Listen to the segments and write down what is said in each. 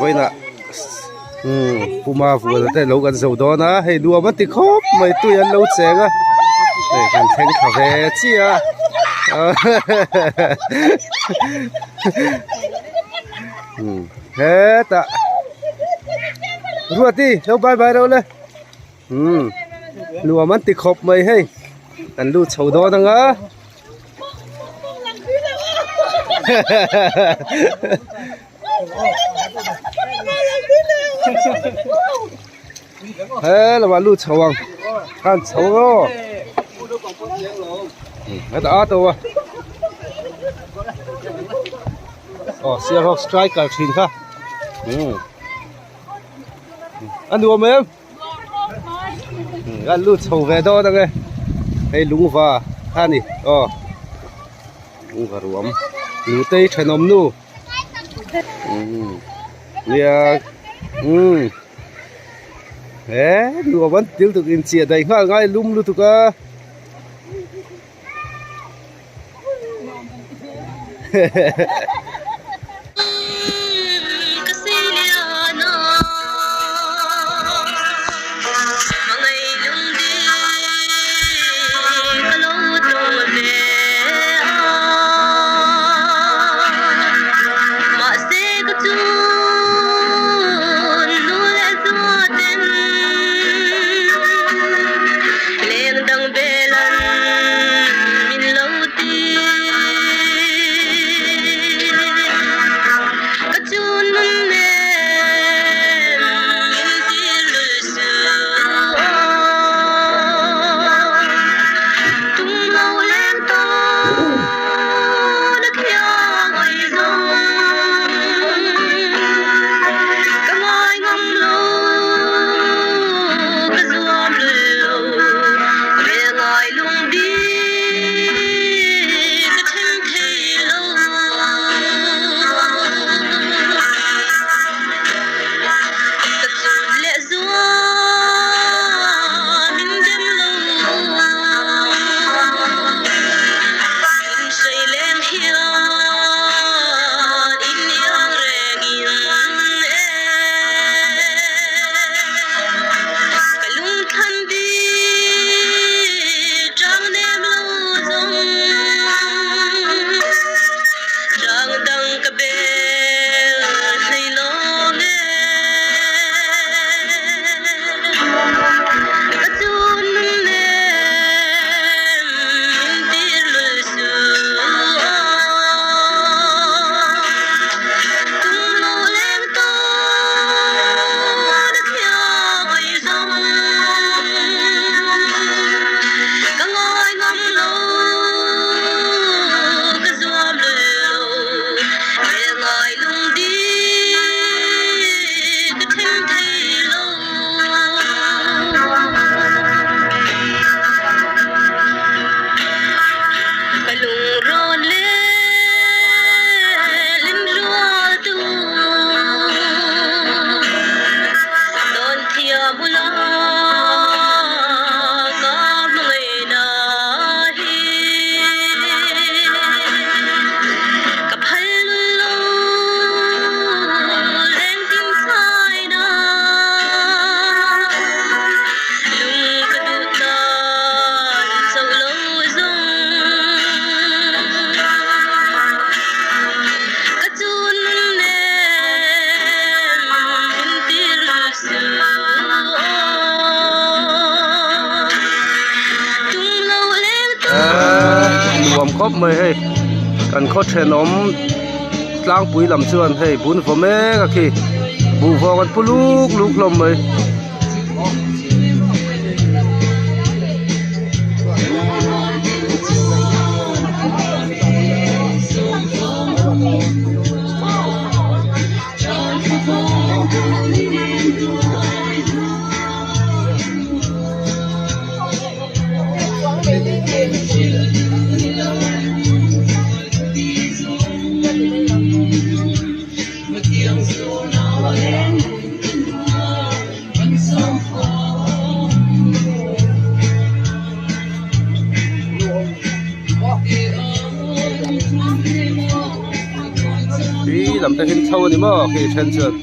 Vawiinah umm puma vual te lo kan zo dawn a hei nuam a ti khawp mai tui an lo cheng a hei kan thleng thla ve chiah a umm hetah Ruati lo bye bye reuh le umm nuam an ti khawp mai hei kan lut chho dawn ang a. He lamah lut chho ang khan chho rawh heta a to a aw sialhawk striker thin kha a nuam em. Kan lut chho ve dawn ang e hei lungva kha a ni aw lungva ruam nutei thenawm nu umm nia umm he nuam an til tuk inchiah daih nghal ngai lum lutuk a. Nuam khawp mai hei kan khaw thenawm tlangpui lam chuan hei bun vaw mek a khi buhvawng an pu luk luk hlawm mai. Tui lam te hi chho a ni maw khi then chuan.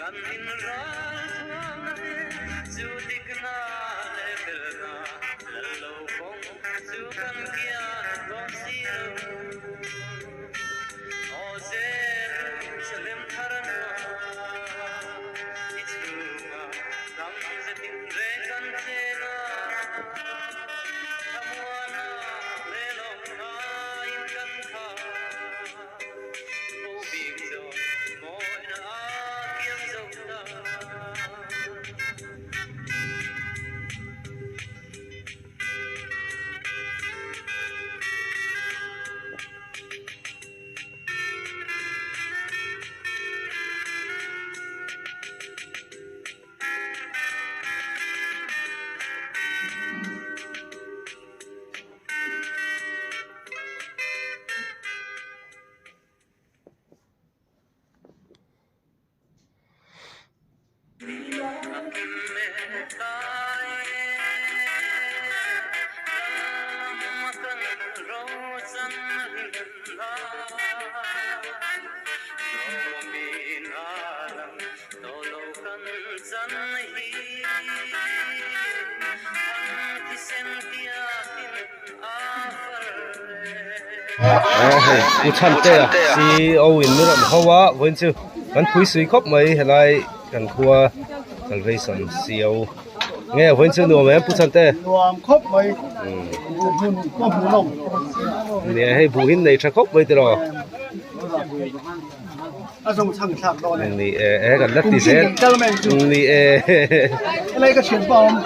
Hei Pu Chhantea CEO in min rawn ho a vawiin chu kan phui sui khawp mai helai kan khua Salvation CEO nge vawiin chu nuam em Pu Chhante? Nuam khawp mai hmun pawh hmuh nawm nia hei buh in nei tha khawp mai tiraw a zawng chhang thlak dawn e ni e e kan la ti zel ni e helai ka thian pa awm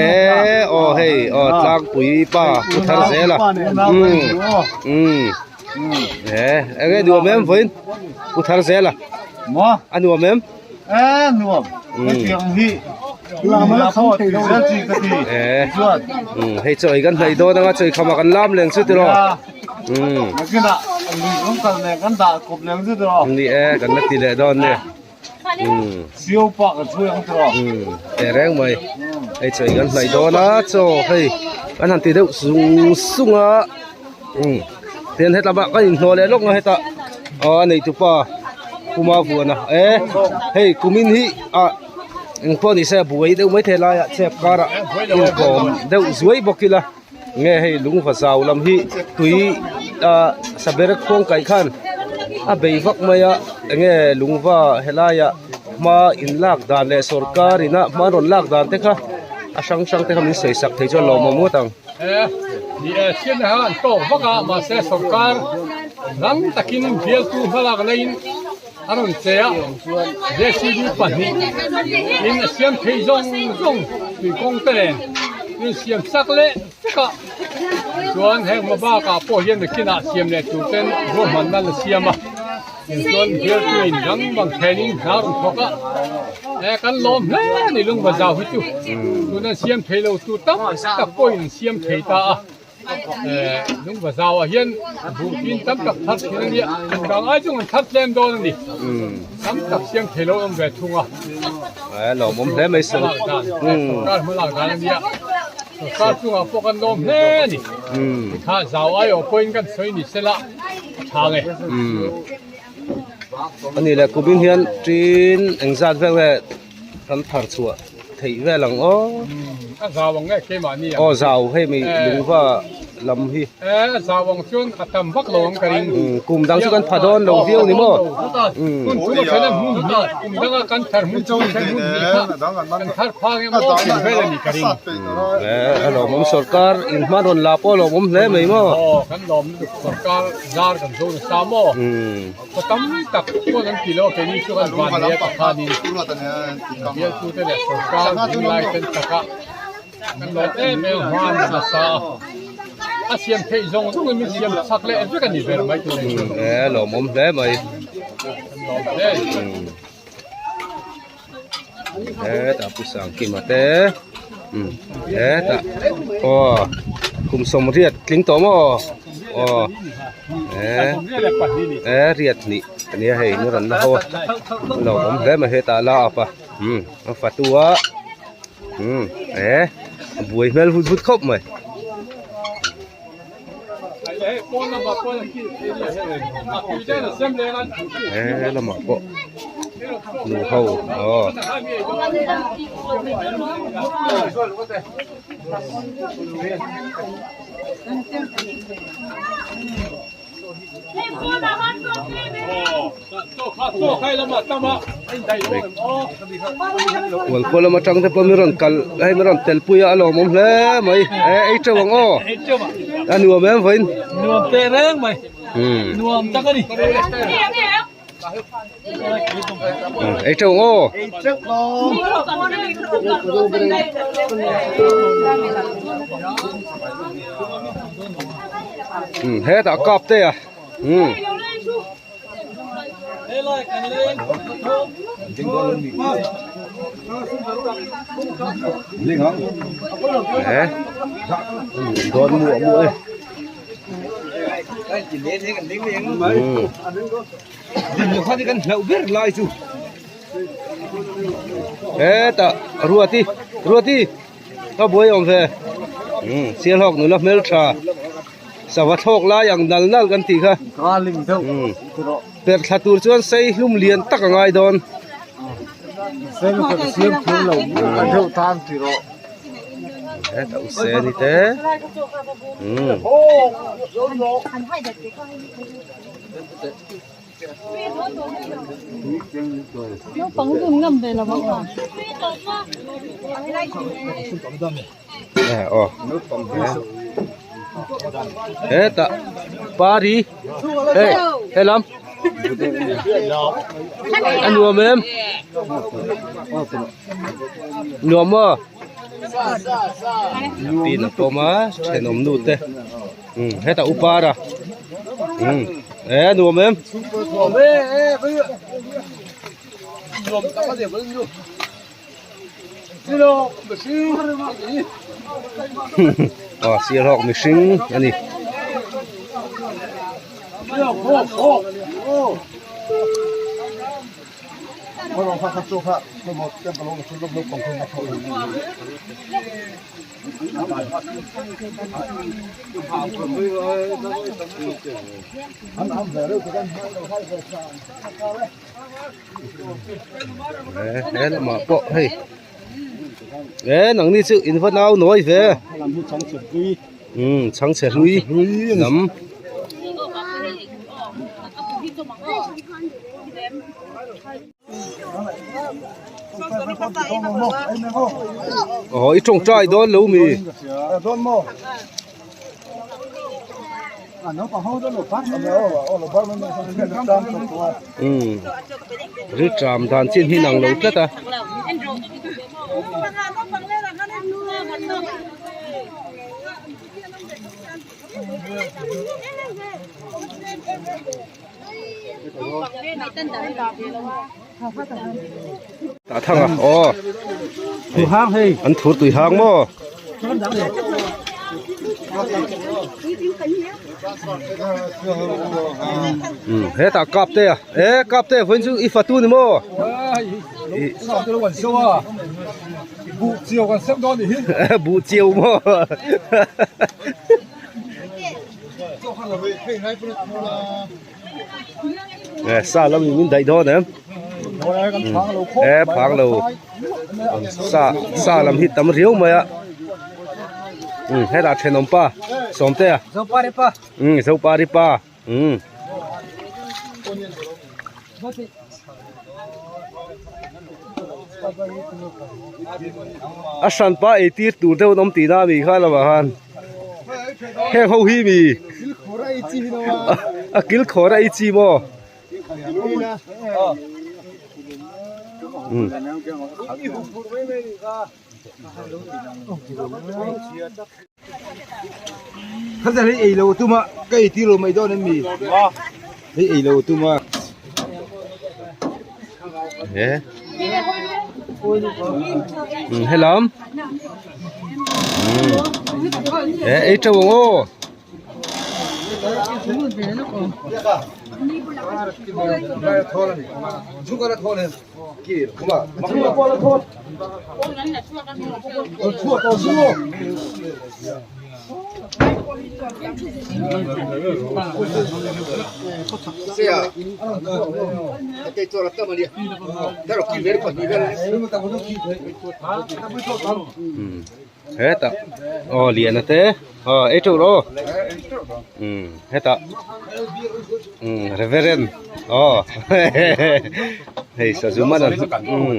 e aw hei aw tlangpui pa pu thar zel a um um e enge nuam em vawiin pu thar zel a maw a nuam em e nuam hetiang hi e hei chaw ei kan hnaih dawn anga chaw eikham ah kan lam leng chu tiraw Ni e kan la ti leh dawn nia teh reng mai hei chaw ei kan hnaih dawn a chaw hei kan han ti deuh sung sung a tian hetah bak kan inhnawh leh lawk a hetah aw a neitupa puma vuan a e hei kumin hi ah engpawh ni se a buai deuh maithei laiah chep karah inkawm deuh zuai bawk ila. Nge hei lungva zau lam hi tui ah saber khuang kaih khan a bei vak mai a enge lungva helaiah hma in lak dan leh sawrkar ina hma an rawn lak dan te kha a hrang hrang te kha min sawi sak thei chuan lawmawm ngawt ang. Ni e chhiatna kha an tawk vak a mahse sawrkar rang takin bialtu hmalak naiin a rawn che a JCB pahnih in a siam thei zawng zawng tui kawng te nen in siam sak leh vek a chuan heng hma bakah pawh hian nakinah siam leh tur ten ruahmanna an la siam a tichuan bialtu in dang bang thlenin hna rawn thawk a eh kan lawm hle a ni lung bazau hi chu tuna siam thei lo tur tam tak pawhin siam thei ta a. Lungva zauah hian buh tin tam tak thar thin a nia, dang ai chung an thar tlem dawn a ni. Tam tak siam thei lo awm ve thung a. A lawmawm hle mai sir. Sawrkar hma lak dan a nia. Sawrkar chungah pawh kan lawm hle a ni. Tikha zau aiawh pawhin kan sawi ni sela a tha nge. A nih leh kumin hian tin engzat vel nge kan thar chhuah theih vel ang aw. A zau ang nge keimahni ang. Aw zau hei mi lungva lam hi. E a zau ang chuan a tam vak lo ang ka ring. Kum dang chu kan pha dawn lo viau ni maw. Hun chu a then a hmun hnih kum danga kan thar hmun chu a then hmun hnih kha kan thar phang em aw tih vel a ni ka ring. E a lawmawm sawrkar in hma rawn la pawh a lawmawm hle mai maw. Aw kan lawm lutuk sawrkar zar kan zo nasa maw. Khaw tam tak chuan an ti lo a, keini chu kan van leh a pakhanin bialtute leh sawrkar dinglai ten taka kan lawm em em hman nasa a, a siam theih zawng zawngin min siam chak leh vek a ni ber mai tur a ni. E lawmawm hle mai. Kan lawm hle a ni. Hetah Pu Sangkima te hetah aw kum sawmriat tling tawh maw aw e riat hnih a nia hei ni rawn la ho a lo awm hle mai hetah la up a a fatu a e a buai hmel vut vut khawp mai. He lamah pawh nu ho aw. Kualkaw lam atang te pawh mi rawn kal hei mi rawn tel pui a a lawmawm hle mai e ei teuh ang aw a nuam em vawiin nuam teh reng mai nuam tak a ni. Ei teuh ang aw. Hetah kap te a he dawn muah muah e. Hetah Ruati Ruati ka buai awm ve Sialhawk nula hmeltha sava thlawk lai ang nal nal kan tih kha perh thla tur chuan sei hlum lian tak a ngai dawn. Hetah u Seni te Hetah pari hei helam a nuam em nuam maw pin a pawm a thenawm nu te. Hetah upa ra e nuam em aw sialhawk mihring a ni. He lamah pawh hei e nangni chu in va nau nawi ve umm chhangchhe hlui lam. Aw i tawngtai dawn lo mi? Umm rilṭam dan chin hi nang lo tlat a. Tah thang a aw an thur tui hang maw hetah kap te a e kap te vawiin chu i fatu ni maw buh chiau maw. Sa lam in min daih dawn em e phang lo sa sa lam hi tam riau mai a hetah thenawm pa sawmtea zopari pa umm. A hran pa ei tir tur deuh an awm tihna a nih kha lamah khan heng ho hi mi a kil khawr a ei chi maw umm. Khaza hei ei lo tum a ka ei tir lo mai dawn em mi hei ei lo tum a. He helam he ei teuh ang aw. Hetah aw lian ate aw ei teuh rawh aw umm hetah umm reverend aw hei sazu man a umm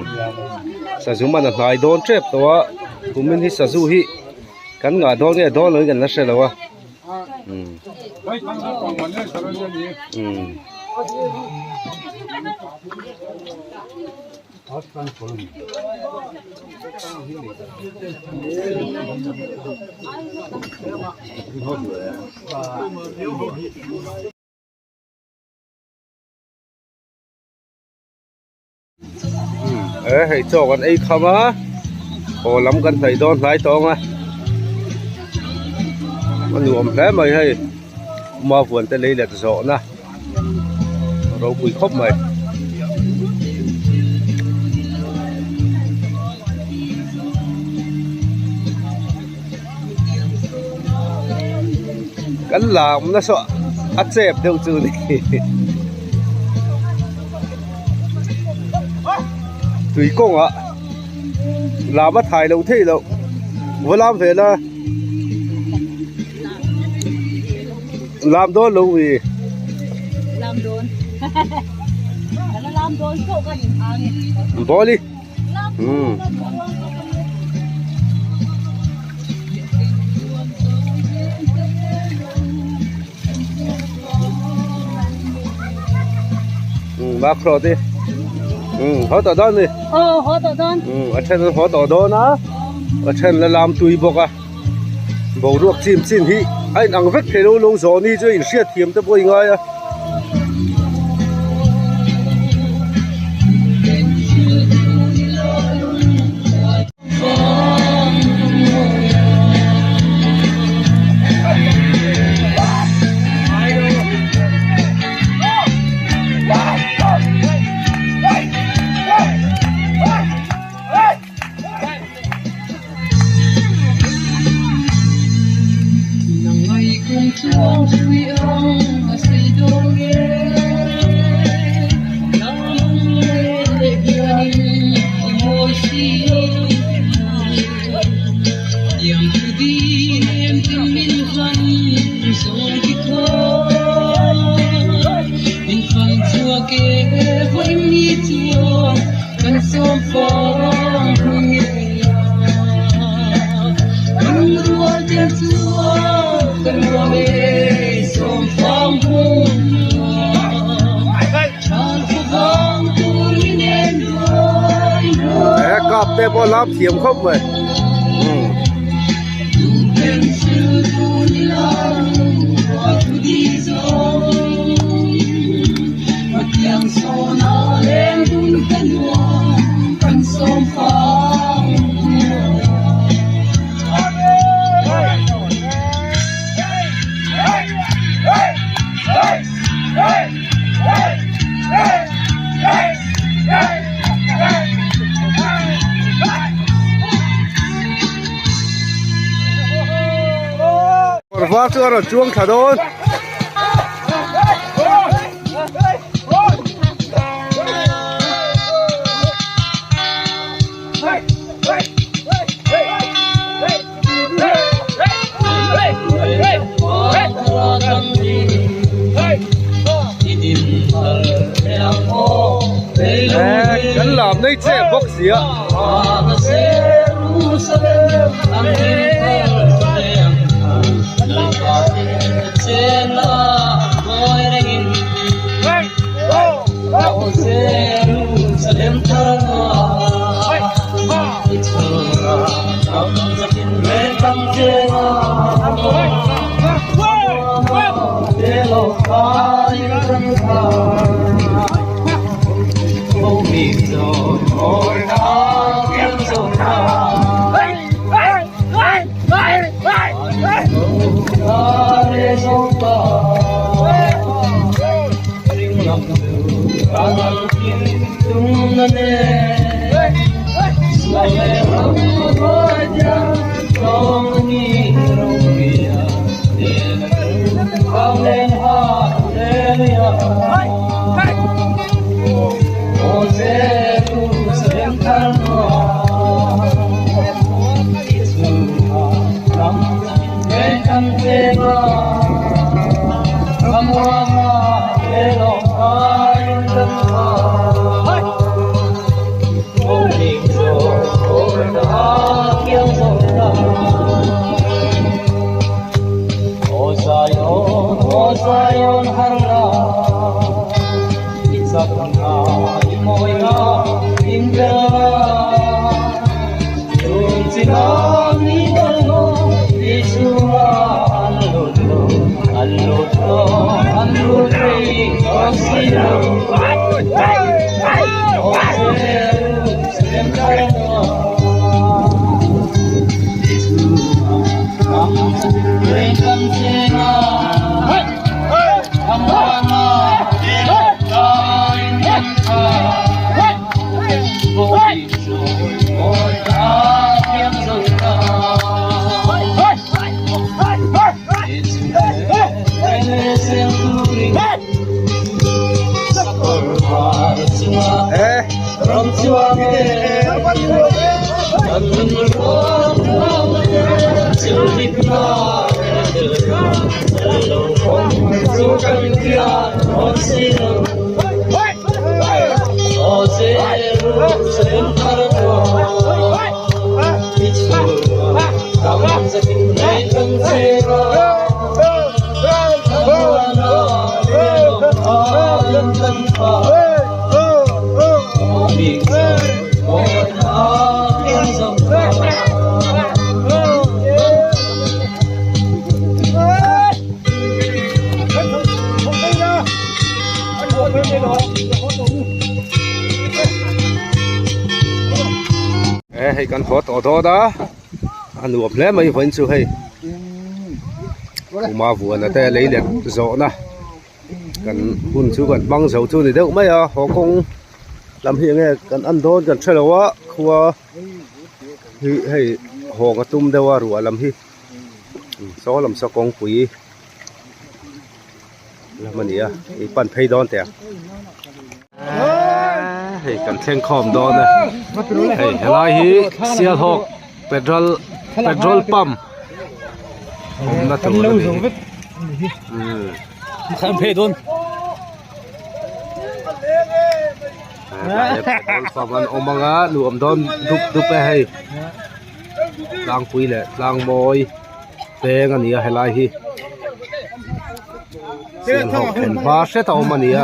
sazu man a hnai dawn tep tawh a kumin hi sazu hi kan ngah dawn nge dawn lo in kan la hre lo a umm umm. E hei chaw kan ei kham a haw lam kan hnaih dawn hnai tawng a a nuam hle mai hei mavuan te lei let zawh na. Ropui khawp mai. Kan lam nasa a chep deuh chu ni. Tui kawngah lam a thai loh theih loh va lam ve la. Lam dawn lo wi. Lam dawn. Kana lam dawn pawh kan in ang e. Bawli. Hmm. Hmm, macro đi. Hmm, hó tỏ dawn đi. Ờ, hó tỏ dawn. Hmm, a then hó tỏ dawn a. A then la lam tui bawk a. Boruak chim chin hi a inang vek thei lo lo zawh ni chu inhriat thiam te pawh i ngai a. He kap te pawh lam thiam khawp mai umm. Kawr var chu a rawn chuang thla dawn. Kan lam nei che bawk sia. E hei kan haw tawh dawn a a nuam hle mai vawiin chu hei kuma vuana te lei let zawhna kan hun chu kan hmang zo chu ni deuh mai a haw kawng lam hi enge kan en dawn kan hrelo a khua hi hei hawng a tum deuh a ruah lam hi saw lam saw kawngpui lam a ni a i pan phei dawn teh ang hei kan thleng khawm dawn a hei helai hi Sialhawk petrol petrol pump awmna tur a ni hi kan phei dawn petrol pump an awm anga nuam dawn dup dup e hei tlangpui leh tlangmawi. Peng a ni a helai hi Sialhawk thlen hma hret a awm a ni a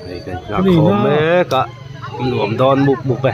hei kan nghak khawm mek a nuam dawn mup mup e.